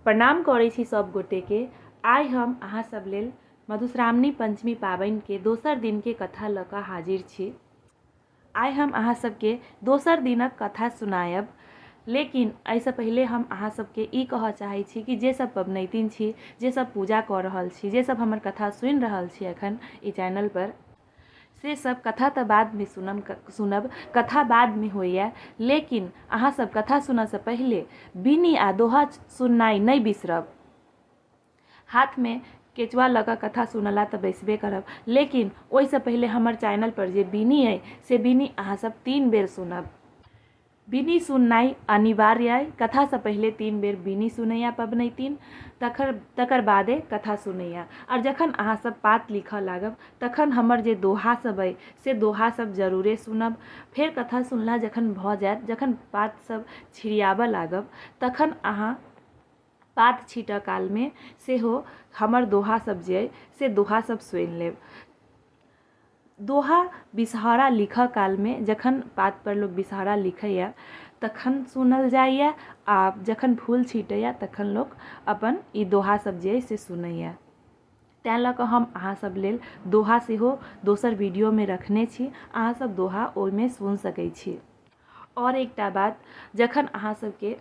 प्रणाम करै छी सब गोटेके। आइ हम अहाँ सब लेल मधुश्रावणी पंचमी पाबनिके दोसर दिनके कथा लऽ कऽ हाजिर छी। आइ हम अहाँ सबके दोसर दिनक कथा सुनायब, लेकिन एहिसँ पहिले हम अहाँ सबके ई कहऽ चाहै छी कि जे सब पबनैतिन छी, जे सब पूजा कऽ रहल छी, जे सब हमर कथा सुनि रहल छी एखन ई चैनलपर, से सब कथा तऽ बादमे सुनम सुनब, कथा बादमे होइए, लेकिन अहाँ सब कथा सुनऽसँ पहिले बिनी आ दोहा सुननाइ नहि बिसरब। हाथमे केचुआ लऽ कऽ कथा सुनऽला तऽ बैसबे करब, लेकिन ओहिसँ पहिले हमर चैनलपर जे बिनी अइ से बिनी अहाँ सब 3 बेर सुनब। बिनी सुननाइ अनिवार्य अइ। कथासँ पहिले 3 बेर बिनी सुनैया पबनैतिन, तखर तकर बादे कथा सुनैया। आओर जखन अहाँ सब पात लिखऽ लागब तखन हमर जे दोहा सब अइ से दोहा सब जरूरे सुनब। फेर कथा सुनला जखन भऽ जायत, जखन पात सब छिड़ियाबऽ लागब तखन अहाँ पात छीटऽ कालमे सेहो हमर दोहा सब जे अइ से दोहा सब सुनि लेब। दोहा बिसहरा लिखऽ कालमे जखन पातपर लोक बिसहरा लिखैए तखन सुनल जाइए आ जखन फूल छीटैए तखन लोक अपन ई दोहा सब जे अइ से सुनैए। तैँ लऽ कऽ हम अहाँ सब लेल दोहा सेहो दोसर वीडियोमे रखने छी, अहाँ सब दोहा ओहिमे सुनि सकै छी। आओर एकटा बात, जखन अहाँ सबके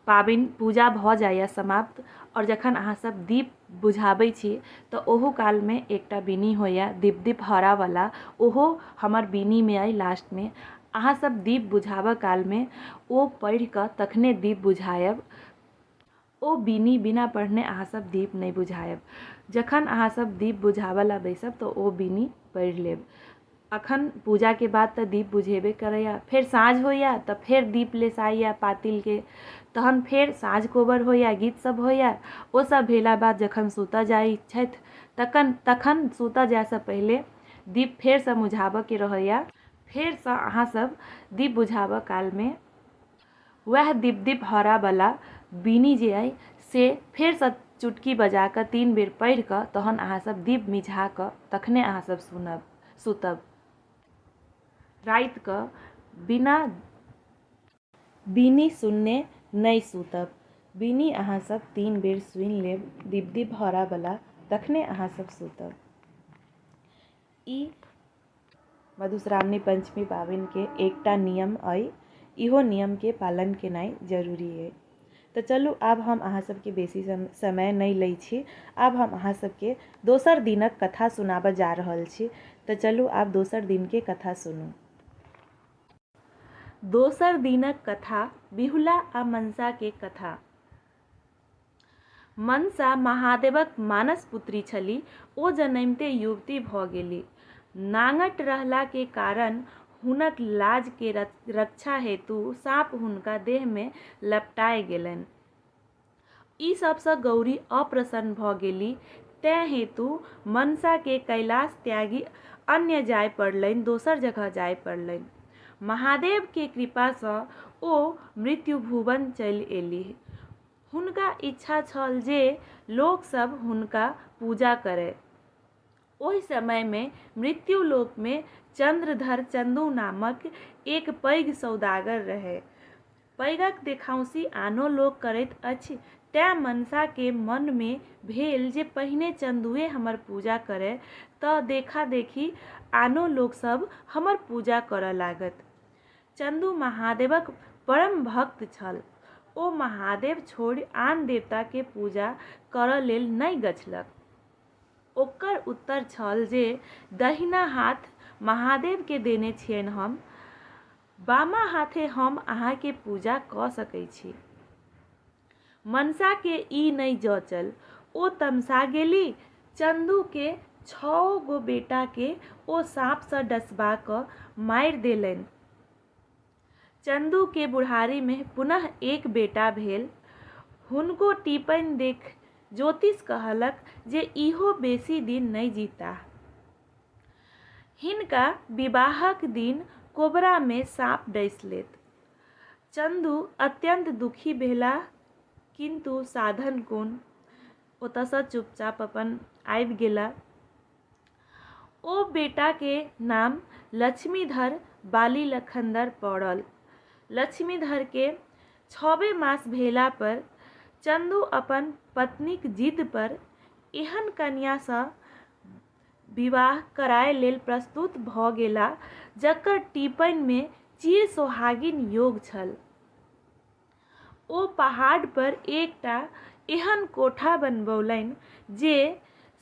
पाबनि पूजा भऽ जाइए समाप्त आओर जखन अहाँ सब दीप बुझाबै छी तऽ ओहू कालमे एकटा बिनी होइए दीप दीप हरावला, ओहो हमर बिनीमे अइ लास्टमे। अहाँ सब दीप बुझाबऽ कालमे ओ पढ़िकऽ तखने दीप बुझायब। ओ बिनी बिना पढ़ने अहाँ सब दीप नहि बुझायब। जखन अहाँ सब दीप बुझाबऽ लए बैसब तऽ ओ बिनी पढ़ि लेब। अखन पूजाके बाद तऽ दीप बुझेबे करैए, फेर साँझ होइए तऽ फेर दीप लेसाइए पातिलके, तहन फेर साँझ कोबर होइए, गीत सब होइए। ओ सब भेला बाद जखन सुतऽ जाइ छथि तखन तखन सुतऽ जाइसँ पहिले दीप फेरसँ बुझाबऽके रहैए। फेरसँ अहाँ सब दीप बुझाबऽ कालमे वएह दीप दीप हरावला बिनी जे अइ से फेरसँ चुटकी बजा कऽ 3 बेर पढ़ि कऽ तहन अहाँ सब दीप मिझा कऽ तखने अहाँ सब सुनब सुतब। रातिकऽ बिना बिनी सुनने नहि सुतब। बिनी अहाँ सब 3 बेर सुनि लेब दीप दीप हरावला तखने अहाँ सब सुतब। ई मधुश्रावणी पंचमी पाबनिके एकटा नियम अइ, इहो नियमके पालन केनाइ जरूरी अइ। तऽ चलू आब हम अहाँ सबके बेसी समय नहि लै छी, आब हम अहाँ सबके दोसर दिनक कथा सुनाबऽ जा रहल छी। तऽ चलू आब दोसर दिनके कथा सुनू। दोसर दिनक कथा बिहुला आ मनसाके कथा। मनसा महादेवक मानस पुत्री छली। ओ जनमिते युवती भऽ गेली। नाङट रहला के कारण हुनक लाज के रक्षा हेतु साँप हुनका देह मे लपटाय गेलनि। ई सब सँ गौरी अप्रसन्न भऽ गेली। तेँ हेतु मनसा के कैलाश त्यागि अन्य जाय पड़लनि, दोसर जगह जाय पड़लनि। महादेव के कृपा सँ ओ मृत्युभुवन चलि एलीह। हुनका इच्छा छल जे लोक सब हुनका पूजा करय। ओहि समय मे मृत्युलोक मे चन्द्रधर चन्दू नामक एक पैघ सौदागर रहय। पैघक देखाउँसी आनो लोक करैत अछि, तेँ मनसा के मन मे भेल जे पहिने चन्दुए हमर पूजा करय त देखा-देखी आनो लोक सब हमर पूजा करय लागत। चन्दू महादेवक परम भक्त छल। ओ महादेव छोड़ि आन देवता के पूजा करऽ लेल नहि गछलक। ओकर उत्तर छल जे दहिना हाथ महादेव के देने छियनि हम, बामा हाथे हम अहाँ के पूजा कऽ सकै छी। मनसा के ई नहि जँचल। ओ तमसा गेली। चन्दू के छओ गो बेटा के ओ साँप सँ डसबा कऽ मारि देलनि। चन्दू के बुढ़ारी मे पुनः एक बेटा भेल। हुनको टीपनि देख ज्योतिष कहलक जे इहो बेसी दिन नहि जीताह। हिनका विवाहक दिन कोबरा मे साँप डसि लेत। चन्दू अत्यन्त दुखी भेलाह, किन्तु साधन कोन? ओतऽसँ चुपचाप अपन आबि गेलाह। ओ बेटाके नाम लक्ष्मीधर बाली लखन्दर पड़ल। लक्ष्मीधरके छबे मास भेला पर चन्दू अपन पत्नीक जिद पर एहन कनियाँसँ विवाह कराय लेल प्रस्तुत भऽ गेलाह जकर टीपनिमे चिर सोहागिन योग छल। ओ पहाड़ पर एकटा एहन कोठा बनबौलनि जे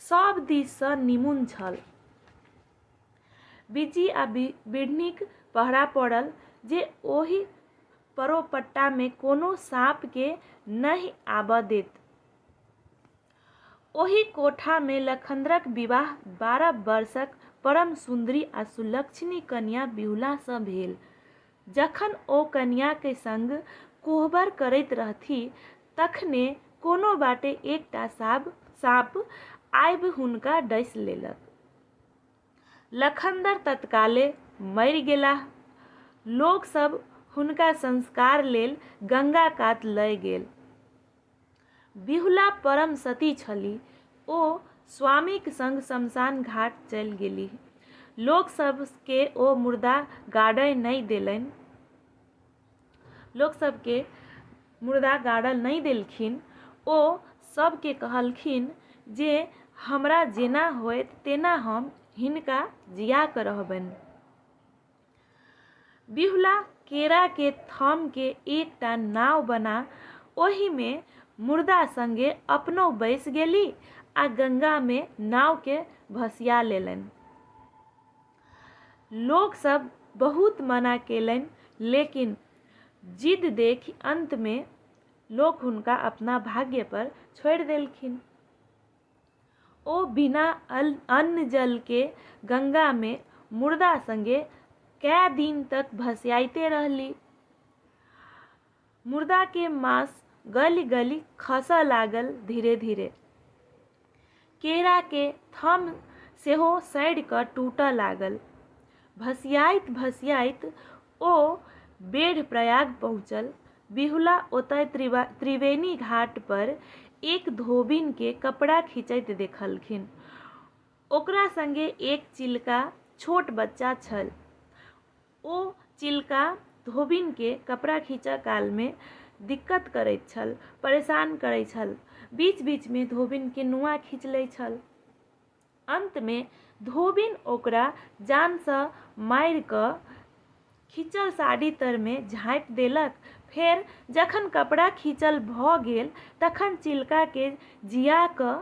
सभ दिससँ निमुन छल। बिज्जी आ बिढ़नीक पहरा पड़ल जे ओहि परोपट्टामे कोनो साँपकेँ नहि आबऽ देत। ओही कोठामे लखन्दरक विवाह 12 वर्षक परम सुन्दरी आ सुलक्षणी कनियाँ बिहुलासँ भेल। जखन ओ कनियाँक संग कोहबर करैत रहथि तखने कोनो बाटे एकटा साँप आबि हुनका डसि लेलक। लखन्दर तत्काले मरि गेलाह। लोक सभ हुनका संस्कार लेल गंगा कात लए गेल। बिहुला परम सती छलीह। ओ स्वामीक संग श्मशान घाट चलि गेलीह। लोक सभकेँ ओ मुर्दा गाड़य नहि देलनि। लोक सभकेँ मुर्दा गाड़ल नहि देलखिन। ओ सभकेँ कहलखिन जे हमरा जेना होयत तेना हम हिनका जिया कऽ रहबनि। बिहुला केरा के थम के एकटा नाव बना ओहि मे मुर्दा संगे अपनो बैस गेली आ गंगा मे नाव के भसिया लेलनि। लोक सब बहुत मना केलनि लेकिन जिद देखि अंत मे लोक हुनका अपना भाग्य पर छोड़ि देलखिन। ओ बिना अन्न-जल के गंगा मे मुर्दा संगे कए दिन तक भसियाइते रहली। मुर्दा के मांस गलि-गलि खसय लागल धीरे-धीरे। केरा के थम सेहो सड़ि क टूटय लागल। भसियाइत-भसियाइत ओ बेढ़ प्रयाग पहुँचल। बिहुला ओतय त्रिवेणी घाट पर एक धोबिन के कपड़ा खींचैत देखलखिन। ओकरा संगे एक चिलका छोट बच्चा छल। ओ चिलका धोबिन के कपड़ा खींचऽ काल मे दिक्कत करैत छल, परेशान करैत छल। बीच-बीच मे धोबिन के नुआ खींच लैत छल। अन्तमे धोबिन ओकरा जानसँ मारि कऽ खींचल साड़ी तरमे झाँपि देलक। फेर जखन कपड़ा खींचल भऽ गेल तखन चिलकाकेँ जिया कऽ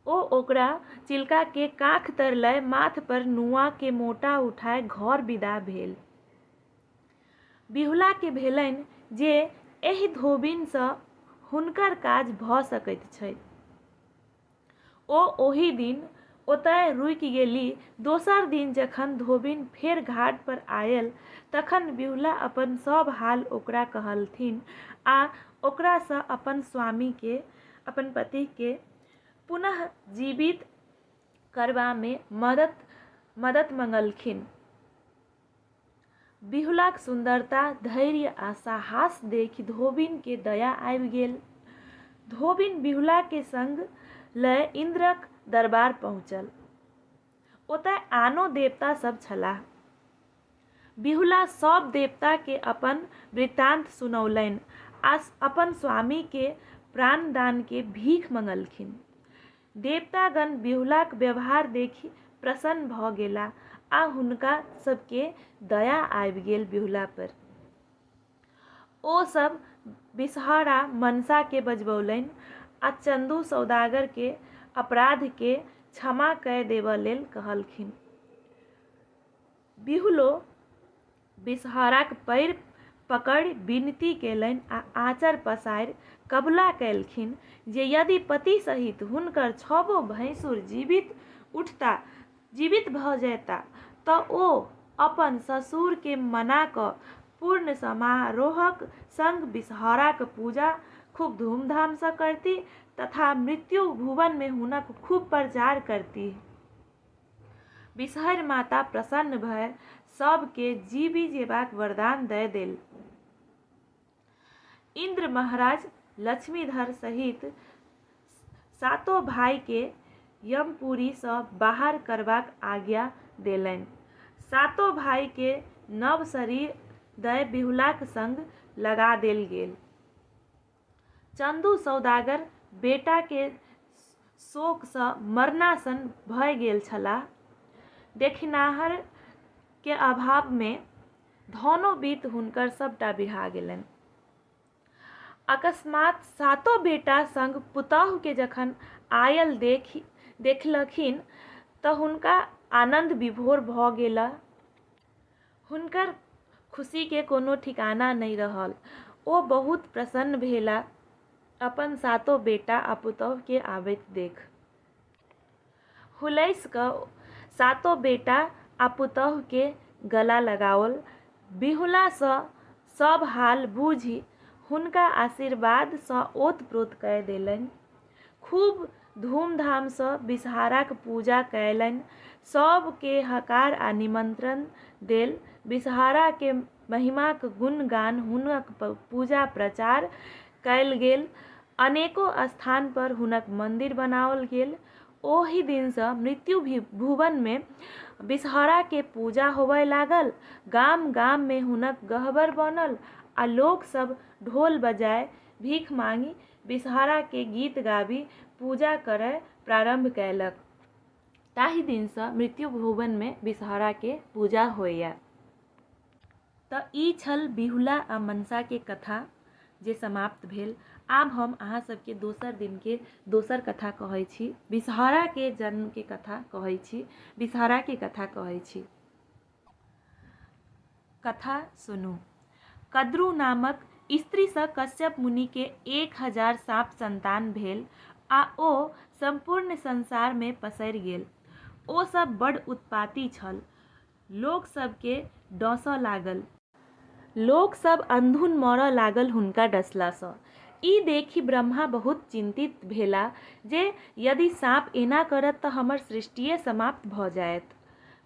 ओ ओकरा चिलकाकेँ काँख तर लए माथ पर नुआके मोटा उठाए घर विदा भेल। बिहुलाकेँ भेलनि जे एहि धोबिनसँ हुनकर काज भऽ सकैत छै। ओ ओहि दिन ओतय रुकि गेली। दोसर दिन जखन धोबिन फेर घाट पर आयल तखन बिहुला अपन सभ हाल ओकरा कहलथिन आ ओकरा सँ अपन स्वामी केँ, अपन पति केँ पुनः जीवित करबा मे मदद मँगलखिन। बिहुलाक सुन्दरता, धैर्य आ साहस देखि धोबिन केँ दया आबि गेल। धोबिन बिहुला केँ संग लए इन्द्रक दरबार पहुँचल। ओतय आनो देवता सभ छलाह। बिहुला सभ देवता केँ अपन वृत्तान्त सुनौलनि आ अपन स्वामी केँ प्राणदान के भीख मँगलखिन। देवतागण बिहुलाक व्यवहार देखि प्रसन्न भऽ गेला आ हुनका सभकेँ दया आबि गेल बिहुला पर। ओ सभ बिसहरा मनसाकेँ बजबौलनि आ चन्दू सौदागरकेँ अपराधकेँ क्षमा कए देबऽ लेल कहलखिन। बिहुलो बिसहराक पैर पकड़ि विनती केलनि आ आँचर पसारि कबुला कएलखिन जे यदि पति सहित हुनकर छबो भैंसुर जीवित उठता, जीवित भऽ जएता तँ ओ अपन ससुरकेँ मना कऽ पूर्ण समारोहक संग बिसहराक पूजा खूब धूमधामसँ करती तथा मृत्यु भुवनमे हुनक खूब प्रचार करतीह। बिसहरि माता प्रसन्न भए सभकेँ जीबि जेबाक वरदान दए देल। इन्द्र महाराज लक्ष्मीधर सहित सातो भाइकेँ यमपुरीसँ बाहर करबाक आज्ञा देलनि। सातो भाइकेँ नव शरीर दए बिहुलाक संग लगा देल गेल। चन्दू सौदागर बेटाके शोकसँ मरनासन्न भए गेल छलाह। देखिनाहरके अभावमे धनो बीत हुनकर सभटा बिहा गेलनि। अकस्मात सातो बेटा संग पुतहुके जखन आयल देखि देखलखिन तऽ हुनका आनन्द विभोर भऽ गेला। हुनकर खुशीके कोनो ठिकाना नहि रहल। ओ बहुत प्रसन्न भेला अपन सातो बेटा आ पुतहुके आबैत देख। हुलसि कऽ सातो बेटा आ पुतहुके गला लगाओल। बिहुलासँ सभ हाल बूझि हुनका आशीर्वादसँ ओत-प्रोत कए देलनि। खूब धूमधामसँ बिसहाराक पूजा कएलनि। सभकेँ हकार आ निमंत्रण देल। बिसहाराकेँ महिमाक गुण-गान हुनक पूजा-प्रचार कएल गेल। अनेको स्थानपर हुनक मन्दिर बनाओल गेल। ओहि दिनसँ मृत्यु भुवनमे बिसहराके पूजा होबय लागल। गाम-गाममे हुनक गहबर बनल आ लोक सभ ढोल बजाय, भीख मांगि बिसहराके गीत गाबि पूजा करय प्रारम्भ कएलक। ताहि दिनसँ मृत्यु भुवनमे बिसहराके पूजा होइए। तऽ ई छल बिहुला आ मनसाके कथा जे समाप्त भेल। आब हम अहाँ सबके दोसर दिनके दोसर कथा कहै छी। बिसहराके जन्मके कथा कहै छी। बिसहराके कथा कहै छी। कथा सुनू। कद्रू नामक स्त्रीसँ कश्यप मुनिके 1000 साप सन्तान भेल आ ओ सम्पूर्ण संसारमे पसरि गेल। ओ सब बड्ड उत्पाती छल। लोक सभकेँ डँसऽ लागल। लोक सभ अनधुन मरऽ लागल हुनका डसलासँ। ई देखि ब्रह्मा बहुत चिन्तित भेला जे यदि साँप एना करत तँ हमर सृष्टिये समाप्त भऽ जायत।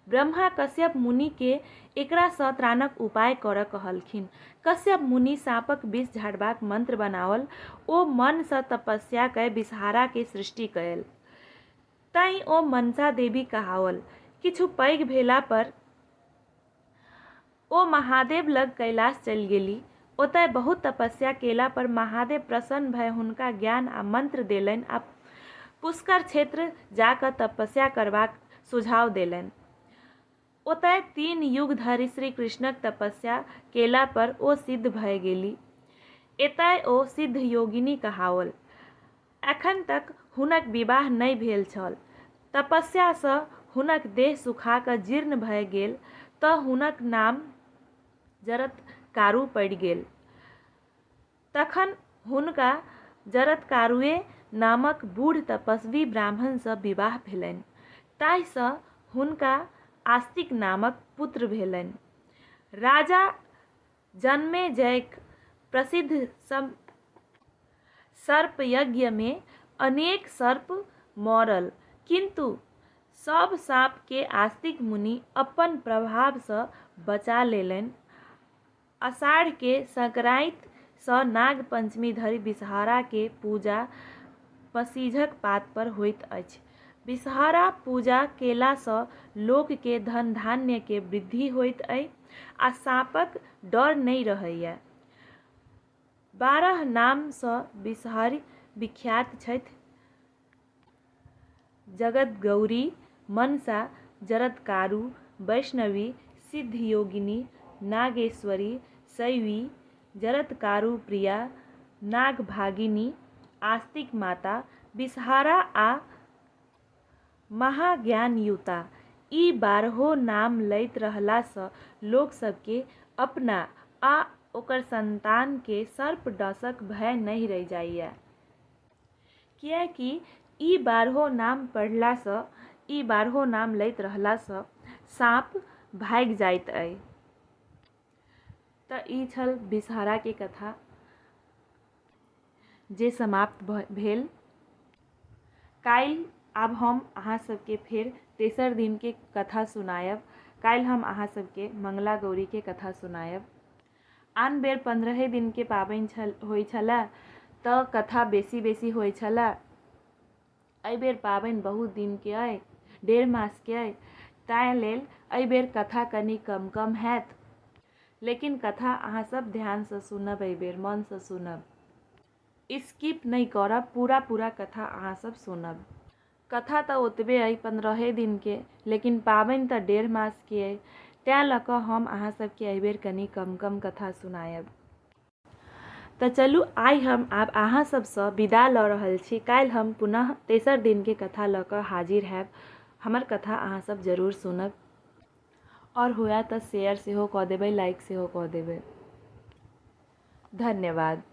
ब्रह्मा कश्यप मुनिकेँ एकरासँ त्राणक उपाय करऽ कहलखिन। कश्यप मुनि साँपक विष झाड़बाक मंत्र बनाओल। ओ मनसँ तपस्या कय विषहाराकेँ सृष्टि कयल। तैं ओ मनसा देवी कहाओल। किछु पैघ भेला पर ओ महादेव लग कैलाश चलि गेली। ओतय बहुत तपस्या केला पर महादेव प्रसन्न भए हुनका ज्ञान आ मंत्र देलनि आ पुष्कर क्षेत्र जा कऽ तपस्या करबाक सुझाव देलनि। ओतय 3 युग धरि श्रीकृष्णक तपस्या केला पर ओ सिद्ध भए गेली। एतय ओ सिद्ध योगिनी कहाओल। एखन तक हुनक विवाह नहि भेल छल। तपस्यासँ हुनक देह सुखा कऽ जीर्ण भए गेल तँ हुनक नाम जरत्कारु पड़ि गेल। तखन हुनका जरत्कारुए नामक बूढ़ तपस्वी ब्राह्मणसँ विवाह भेलनि। ताहिसँ हुनका आस्तिक नामक पुत्र भेलनि। राजा जनमेजयक प्रसिद्ध सर्पयज्ञमे अनेक सर्प मरल, किन्तु सभ साँपकेँ आस्तिक मुनि अपन प्रभावसँ बचा लेलनि। आषाढ़के संक्रांति सँ नागपंचमी धरि बिसहरा के पूजा पसीझक पात पर होइत अछि। बिसहरा पूजा केला सँ लोक के धन धान्य के वृद्धि होइत अइ आ साँपक डर नहि रहैए। 12 नाम सँ बिसहरि विख्यात छथि। जगद्गौरी, मनसा, जरत्कारु, वैष्णवी, सिद्धयोगिनी, नागेश्वरी, शैवी, जरत्कारुप्रिया, नागभागिनी, आस्तिक माता, बिसहारा आ महाज्ञानयुता। ई बारहो नाम लैत रहलासँ लोकसभकेँ अपना आ ओकर सन्तानकेँ सर्प-डँसक भय नहि रहि जाइए। किएकि ई बारहो नाम पढ़लासँ, ई बारहो नाम लैत रहलासँ साँप भागि जाइत अइ। तऽ ई छल बिसहराके कथा जे समाप्त भेल। काल्हि आब हम अहाँ सबके फेर तेसर दिनके कथा सुनायब। काल्हि हम अहाँ सबके मंगला गौरीके कथा सुनायब। आन बेर पन्द्रहे दिनके पाबनि छल होइ छलए तऽ कथा बेसी बेसी होइ छलए। एहिबेर पाबनि बहुत दिनके अइ, डेढ़ मासके अइ, ताहि लेल एहिबेर कथा कनि कम कम हैत। लेकिन कथा अहाँ सब ध्यानसँ सुनब एहिबेर, मनसँ सुनब। स्किप नहि करब, पूरा पूरा कथा अहाँ सब सुनब। कथा तऽ ओतबे अइ पन्द्रहे दिनके, लेकिन पाबनि तऽ डेढ़ मासके अइ, तैँ लऽ कऽ हम अहाँ सबके एहिबेर कनि कम कम कथा सुनायब। तऽ चलू आइ हम आब अहाँ सबसँ विदा लऽ रहल छी। काल्हि हम पुनः तेसर दिनके कथा लऽ कऽ हाजिर हैब। हमर कथा अहाँ सब जरूर सुनब आओर हुए तऽ शेयर सेहो कऽ देबै, लाइक सेहो कऽ देबै। धन्यवाद।